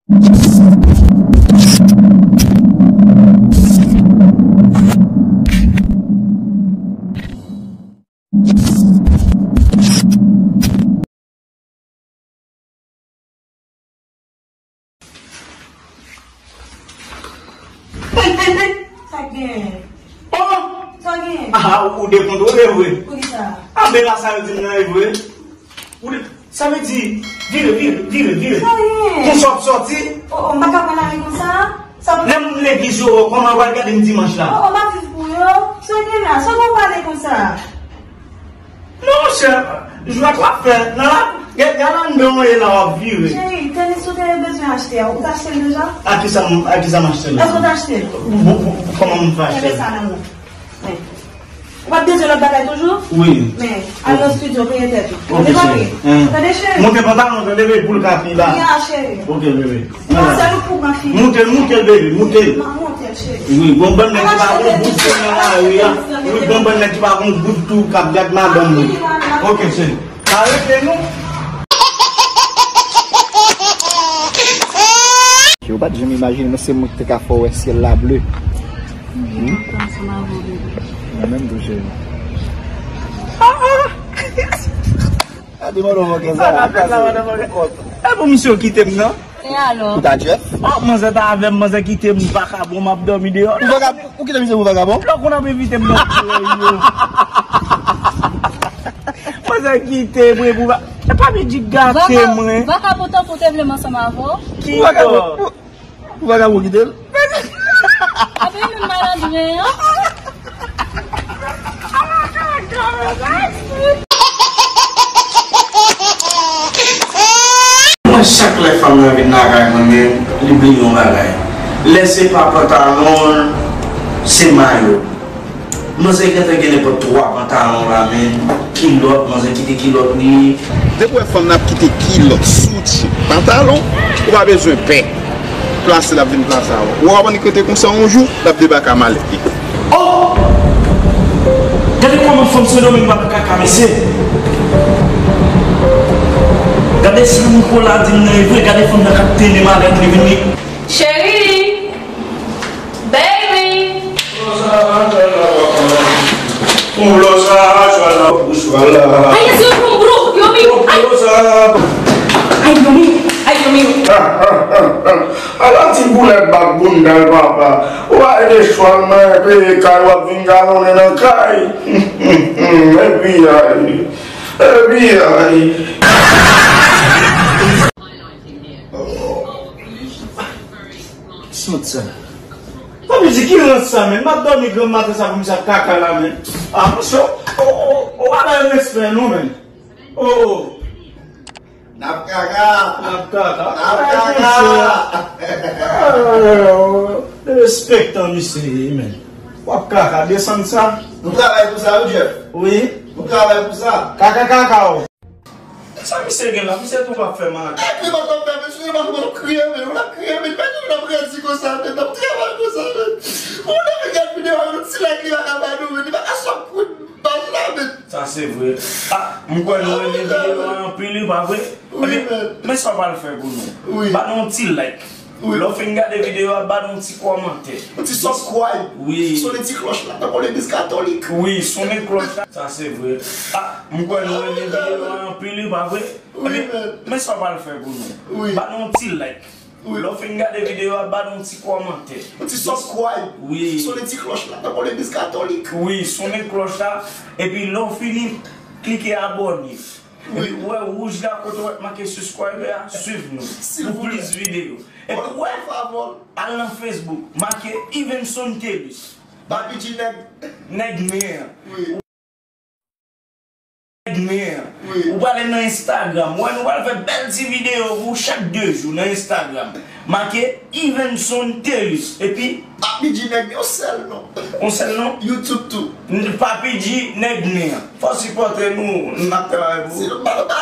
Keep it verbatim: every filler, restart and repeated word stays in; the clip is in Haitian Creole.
Sa gen? Oh! Sa gen? Ah, ou dekontwole vre. Poukisa? Ah, men la sa yo di m nan e vre. Ou de... Sa vle di, vire, vire, vire, vire. Sa gen? Pou sa w ap sòti? Oh, oh, m pa ka pran lari konsa. Sa... Lè moun legliz yo wè w, kòman w pral gade m dimanch la? Oh, oh, m ap viv pou yo. Sa gen la? Sa w pale konsa? Non, monchè, jwèt w ap fè nan la, gade, gade anndan w ye la w ap vire. Cheri, tenis ou te bezwen achte a, ou t achte l deja? A kisa m, a kisa m achte l? Èske w t achte l? Bon, bon, kòman m fè achte l? Mete sa nan men w. Men. Ou p ap bezwen lòt bagay toujou? Wi. Men, al nan estidyo, peye tèt ou. Ok, cheri. Tande, cheri. Monte pantalon, tande, bebe, pou l ka pi ba. Ya, cheri. Ok, bebe. Non, se nou pou mwen, fi. Moute l, moute l, bebe, moute l. M ap moute l, cheri. Wi, gon bann nèg ki pa gon bout tou nan lari a. Wi, gon bann nèg ki pa gon bout tou k ap gad madanm li. Ok, cheri. Pa rete, non. Yo pa t janm imajine, men se mwen ki te ka fè w wè syèl la ble. Mwen menm tou, cheri. Gade mwen nan manke sa. E pou misye w kite m, non? E alò? Ou ta Jeff? Oh, manzè ta avè m, manzè kite m vakabon, m ap dòmi deyò. Ou vakabon? Ou kite misye pou vakabon? Lè w konn ap envite m nan soirée yo. Manzè kite m, pou va-, e pa vin di gate mwen. Vakabon tankou te vle m ansanm avè w. Ki vakabon? Ou, ou vakabon kite l? Epi menm malandren an. Mwen, chak lè fanm nan vin lakay mwen, men li bliye yon bagay. Lè se pa pantalon l, se mayo. Manzè gentan gen nenpòt twa pantalon la, men kilòt, manzè kite kilòt li. Depi w wè fanm nan ap kite kilòt, soutyen, pantalon, ou pa bezwen pè. Plase l ap vin plase avè w. Ou konprann li rete konsa yon jou, l ap debake a malèt li. Oh! Gade kòman fanm Sendomeng pa nan kaka, mesye. Gade sa Nicolas di m nan e vre, gade fanm nan k ap trennen malèt li vin li. Cheri! Baby! Pou lo sa, chwa la, pou chwa la. Ay, se yon bro, yo mi, ay. Ay, yo mi, ay, yo mi. Ala ti boulèt bak bounda l papa. Ou pa ede chwa l mwen, peye kay, w ap vin galonnen nan kay. Epi ay. Epi ay. Ki rant sa? Papi di ki rant sa, men? M ap dòmi granm maten sa pou misye ap kaka la, men. Ah, monchè, ou, ou, ou pa bay respè, non, men. Oh, oh. N ap kaka. N ap kaka. N ap kaka. Derespektan misye ye, men. W ap kaka, desann sa. Nou travay pou sa, wi, Jeff. Wi. Nou travay pou sa. Kaka, kaka, o. Sa misye gen la? Misye tou ap fè malad. Epi mwen konn fè misye, mwen konn kriye, men, mwen ap kriye, men, men, nou ap redi konsa, men, n ap travay konsa, men. Ou lè vin gad videyo a, yon ti like li pa ka ba nou, men, li pa ka sòt kout baz la, men. Sa se vre. Ah, m kwè nou renmen videyo a anpil, wi, pa vre? Wi, men. Men sa w pral fè pou nou. Wi. Ba nou yon ti like. Wi. Lè w fin gade videyo a, ba nou yon ti kòmantè. Yon ti subscribe. Wi. Sonnen ti klòch la, tankou legliz katolik. Wi, sonnen klòch la. Sa se vre. Ah, m kwè nou renmen videyo a anpil, wi, pa vre? Wi, men. Men sa w pral fè pou nou. Wi. Ba nou yon ti like. Wi. Lè w fin gade videyo a, ba nou yon ti kòmantè. Yon ti subscribe. Wi. Sonnen ti klòch la, tankou legliz katolik. Wi, sonnen klòch la. Epi lè w fini, klike abòne. Wi. Epi w wè wouj la kote w wè make subscribe a, swiv nou pou plis videyo. Epi w wè, al nan Facebook, make Evenson Thelus. Papi G nèg. Nèg nen an. Wi. Nèg nen an. Wi. Ou prale nan Instagram. Wè, nou pral fè bèl ti videyo pou ou chak de jou nan Instagram. Make Evenson Thelus. Epi Papi G nèg, yon sèl non. Yon sèl non? YouTube tou. N-, Papi G nèg nen an. Fò sipòte nou, n ap travay pou ou. Sinon, pa, pa,